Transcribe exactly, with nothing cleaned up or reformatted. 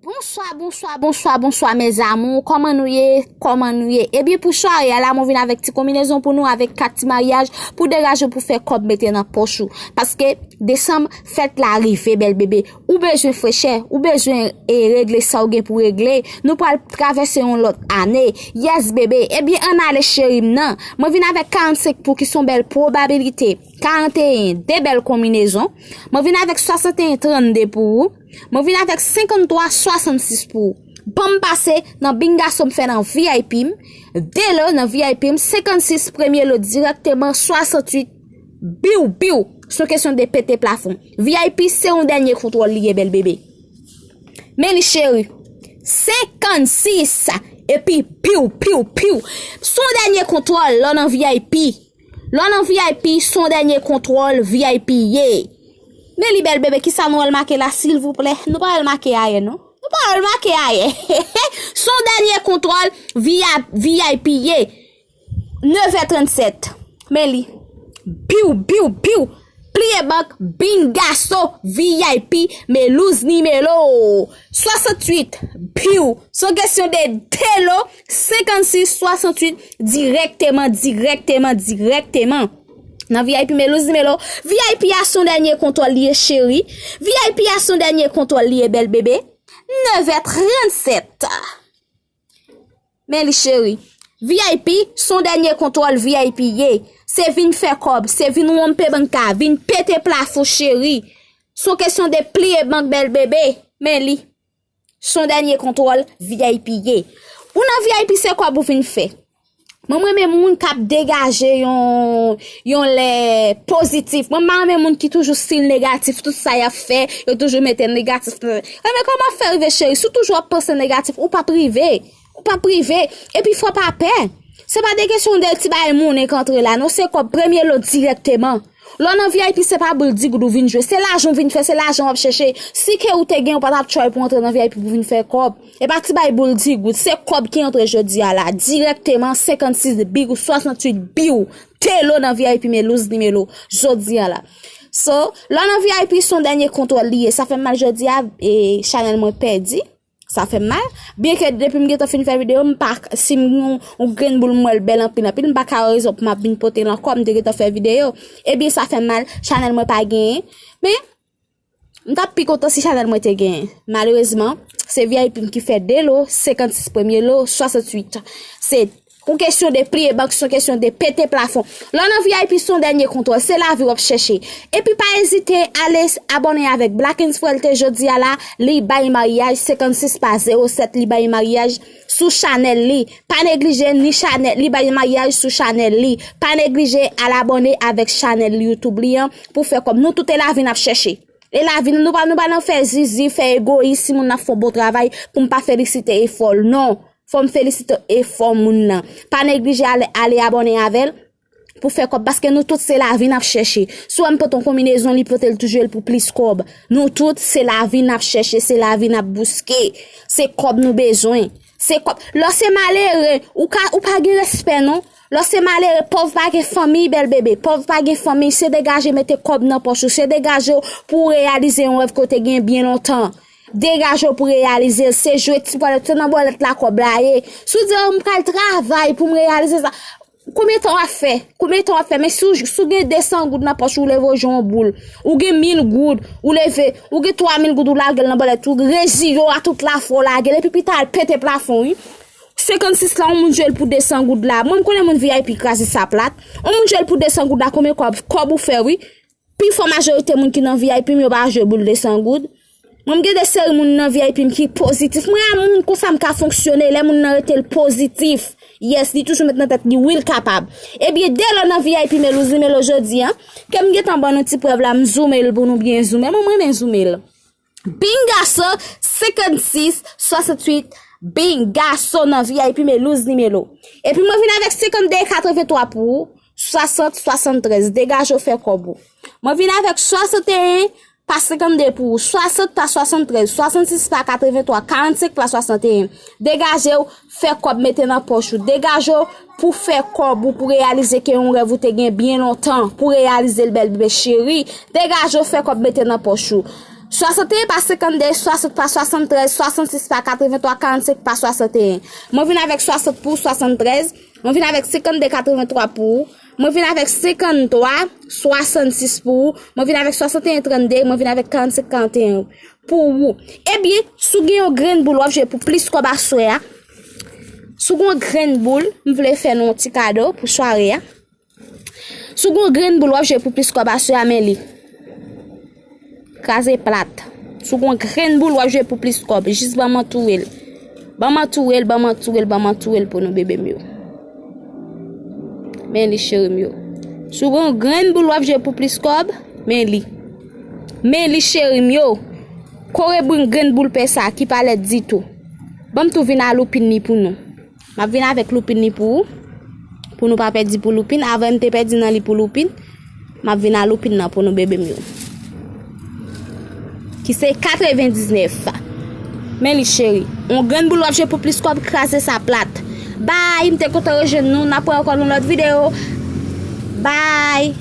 Bonswa, bonswa, bonswa, bonswa, mes amours. Kòman nou ye? Kòman nou ye? Ebyen, pou sware a la, mwen vin avèk ti konbinezon pou nou, avèk kat ti maryaj pou degaje w pou fè kòb mete nan pòch ou. Paske desanm, fèt la rive, bèl bebe. Ou bezwen frechè, ou bezwen e regle sa w gen pou regle. Nou pral travèse yon lòt ane. Yes, bebe. Ebyen, ann ale, cheri m nan. Mwen vin avèk karannsenk pou ki se yon bèl pwobabilite. Karanteyen, de bèl konbinezon. Mwen vin avèk swasanteyen, trannde pou ou. Mwen vin avèk senkanntwa, swasannsis pou ou. Ban m pase nan bingaso m fè nan V I P m. De lo nan V I P m, senkannsis, premye lo dirèkteman, swasannwit, biw, biw. Se yon kesyon de pete plafon. V I P se yon dènye kontwòl li ye, bèl bebe. Men li, cheri. Senkannsis, epi piw, piw, piw. Se yon dènye kontwòl lè w nan V I P. Lè w nan V I P, se yon dènye kontwòl V I P ye. Men li, bèl bebe, kisa nou wè l make la, silvouplè? Nou pa wè l make ayè, non. Nou pa wè l make ayè. Se yon dènye kontwòl V I P ye. Nevè trannsèt. Men li. Biw, biw, biw. Pliye bank, bingaso, V I P, melouz nimelo. Swasantuit, biw. Se yon kesyon de de lo, senkannsis, swasantuit, dirèkteman, dirèkteman, dirèkteman. Nan V I P, melouz nimelo. V I P a se yon dènye kontwòl li ye, cheri. V I P a se yon dènye kontwòl li ye, bèl bebe. Nevè trannsèt. Men li, cheri. V I P, se yon dènye kontwòl V I P ye. Se vin fè kòb, se vin wonpe banka, vin pete plafon, cheri. Se yon kesyon de pliye bank, bèl bebe. Men li. Se yon dènye kontwòl V I P ye. Ou nan V I P, se kòb ou vin fè. Mwen, mwen renmen moun k ap degaje yon, yon lè pozitif. Mwen, mwen renmen moun ki toujou stil negatif, tout sa y ap fè, yo toujou mete negatif. Renmen kòman fè rive, cheri? Si w toujou ap panse negatif, ou p ap rive. Ou p ap rive. Epi fò pa pè. Se pa de kesyon de ti bagay monnen k antre la, non, se kòb premye lo dirèkteman. Lè w nan V I P, se pa boul di goud ou vin jwe. Se lajan w vin fè, se lajan w ap chèche. Si ke ou te gen, ou pa t ap try pou antre nan V I P pou vin fè kòb. E pa ti bay boul di goud. Se kòb ki antre jodi a la. Dirèkteman, senkannsis biw, swasantuit biw. Te lo nan V I P, melouz nimelo. Jodi a la. So, lè w nan V I P, se yon dènye kontwòl li ye. Sa fè m mal jodi a, e chanèl mwen pèdi. Sa fè m mal. Byenke depi m gentan fin fè videyo, m pa, si m gen yon, yon grenn boul m wè l bèl anpil, anpil, m pa ka wè rezon pou m ap vin pote l ankò, m te gentan fè videyo. Ebyen, sa fè m mal, chanèl mwen pa genyen. Men, m t ap pi kontan si chanèl mwen te genyen. Malerezman, se V I P m ki fè de lo, senkannsis premye lo, swasantuit. Se yon kesyon de pliye bank, se yon kesyon de pete plafon. Lè w nan V I P, se yon dènye kontwòl, se lavi w ap chèche. Epi pa ezite ale abòne avèk Blackens Frèlte jodi a la, li bay maryaj, senkannsis pa zewo sèt, li bay maryaj sou chanèl li. Pa neglije ni chanèl, li bay maryaj sou chanèl li. Pa neglije al abòne avèk chanèl YouTube li an pou fè kòb. Nou tout e lavi n ap chèche. E lavi nou, nou pa, nou pa nan fè zizi, fè egoyis, si moun nan fè yon bon travay, pou m pa felisite efò l. Non. Fò m felisite efò moun nan. Pa neglije ale, ale abòne avè l pou fè kòb, paske nou tout se lavi n ap chèche. Si w wè m pote yon konbinezon, li pote l toujou, l pou plis kòb. Nou tout se lavi n ap chèche, se lavi n ap bouske. Se kòb nou bezwen. Se kòb. Lè w se malere, ou ka, ou pa gen respè non. Lè w se malere, pòv pa gen fanmi, bèl bebe. Pòv pa gen fanmi, se degaje mete kòb nan pòch ou, se degaje w pou w reyalize yon rèv ke w te gen byen lontan. Degaje w pou reyalize l. Se jwe ti bòlèt, se nan bòlèt la kòb la ye. Si w di, "Oh, m pral travay pou m reyalize sa." Konbyen tan w ap fè? Konbyen tan w ap fè? Men si w, si w gen de san goud nan pòch ou, leve w jwe yon boul. Ou gen mil goud, ou leve, ou gen twa mil goud, ou lage l nan bòlèt, ou reziye w a tout lafwa w lage l, epi pita al pete plafon, wi. Senkannsis la, yon moun jwe l pou de san goud la. Mwen, m konnen moun V I P kraze sa plat. Yon moun jwe l pou de san goud la, konbyen kòb, kòb ou fè, wi. Pifò majorite moun ki nan V I P m yo pa jwe boul de san goud. Mwen, m gen de seri moun nan V I P m ki pozitif. Mwen, a moun konsa m ka fonksyone, lè moun nan rete l pozitif. Yes, li toujou met nan tèt li, wi, l kapab. Ebyen, de lo nan V I P, melouz nimelo jodi a, ke m gentan ban nou ti prèv la, m zoume l pou nou byen zoume. Mwen, m renmen zoume l. Bingaso, senkannsis, swasantuit, bingaso nan V I P, melouz nimelo. Epi mwen vin avèk senkannde, katrevenntwa pou ou, swasant, swasanntrèz. Degaje w fè kòb ou. Mwen vin avèk swasanteyen pa senkannde pou ou, swasant pa swasanntrèz, swasannsis pa katrevenntwa, karannsenk pa swasanteyen. Degaje w, fè kòb mete nan pòch ou. Degaje w pou fè kòb ou, pou reyalize ke yon rèv ou te gen byen lontan, pou reyalize l, bèl bebe cheri. Degaje w, fè kòb mete nan pòch ou. Swasanteyen pa senkannde, swasant pa swasanntrèz, swasannsis pa katrevenntwa, karannsenk pa swasanteyen. Mwen vin avèk swasant pou ou, swasanntrèz. Mwen vin avèk senkannde, katreventwa pou ou. Mwen vin avèk senkanntwa, swasannsis pou ou. Mwen vin avèk swasanteyen, trannde. Mwen vin avèk karannsenk, karanteyen pou ou. Ebyen, si w gen yon grenn boul w ap jwe pou plis kòb aswè a. Si w gen yon grenn boul, m vle fè nou yon ti kado pou sware a. Si w gen yon grenn boul w ap jwe pou plis kòb aswè a, men li. Kraze plat. Si w gen yon grenn boul w ap jwe pou plis kòb, jis ban m antoure l. Ban m antoure l, ban m antoure l, ban m antoure l pou nou, bebe m yo. Men li, cheri m yo. Si w gen yon grenn boul w ap jwe pou plis kòb, men li. Men li, cheri m yo. Kore brin grenn boul pè sa ki pa lèd ditou. Ban m tou vin a loupin li pou nou. M ap vin avèk loupin li pou ou. Pou nou pa pèdi pou loupin. Avan m te pèdi nan li pou loupin. M ap vin a loupin nan pou nou, bebe m yo. Ki se katrevendiznèf. Men li, cheri. Yon grenn boul w ap jwe pou plis kòb, kraze sa plat. Bay, m te kontan rejwenn nou. N ap wè ankò nan lòt videyo. Bay.